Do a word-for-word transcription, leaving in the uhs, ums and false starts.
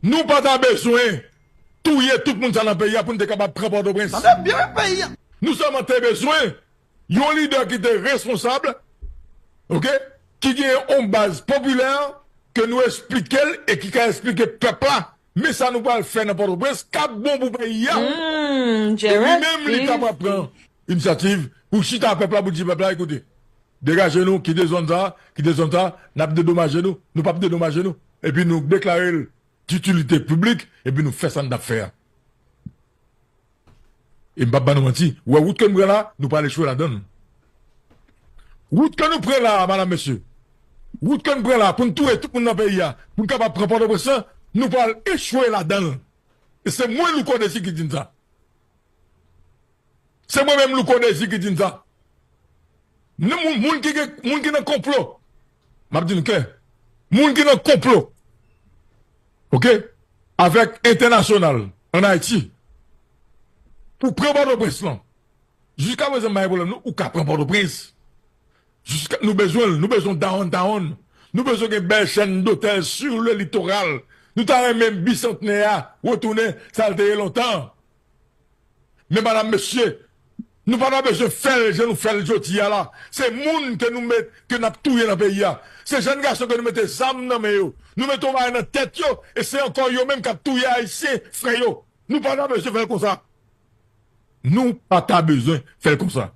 Nou pa ta bezwen touye tout moun sa nan peyi a pou n te kapab pran Pòtoprens. Tande byen peyi a. Nou sèlman te bezwen yon lidè ki te responsab, oke, ki gen yon baz popilè ke nou esplike l e ki ka esplike pèp la men sa nou pral fè nan Pòtoprens k ap bon pou peyi a. E li menm li ta pral pran inisyativ pou chita pèp la, pou di pèp la, ekoute, degaje nou, kite zòn sa, kite zòn sa, n ap dedomaje nou, nou p ap dedomaje nou. Epi nou deklare l ditilite piblik, epi nou fè sa n t ap fè a. E m p ap ba nou manti, ou wè wout ke nou pran la, nou pral echwe ladan l. Wout ke nou pran la, madam, mesye, wout ke nou pran la pou n touye tout moun nan peyi a, pou n kapab pran Pòtoprens lan, nou pral echwe ladan l. E se mwen, Louko Désir, ki di n sa. Se mwen menm, Louko Désir, ki di n sa. Moun, moun ki gen, moun ki nan konplo, m ap di n klè, moun ki nan konplo, oke, avèk entènasyonal ann Ayiti, pou pran Pòtoprens lan. Jiska prezan, m pa gen pwoblèm, non, ou ka pran Pòtoprens. Jiska, nou bezwen l, nou bezwen downtown. Nou bezwen gen bèl chèn dotèl sur le littoral. Nou ta renmen Bisantnè a retounen sa l te ye lontan. Men, madam, mesye, nou pa ta bezwen fè l jan nou fè l jodi a la. Se moun ke nou met, ke n ap touye nan peyi a. Se jèn gason ke nou mete zam nan men yo. Nou mete yon bagay nan tèt yo, e se ankò yo menm k ap touye Ayisyen, frè yo. Nou pa ta bezwen fè l konsa. Nou pa ta bezwen fè l konsa.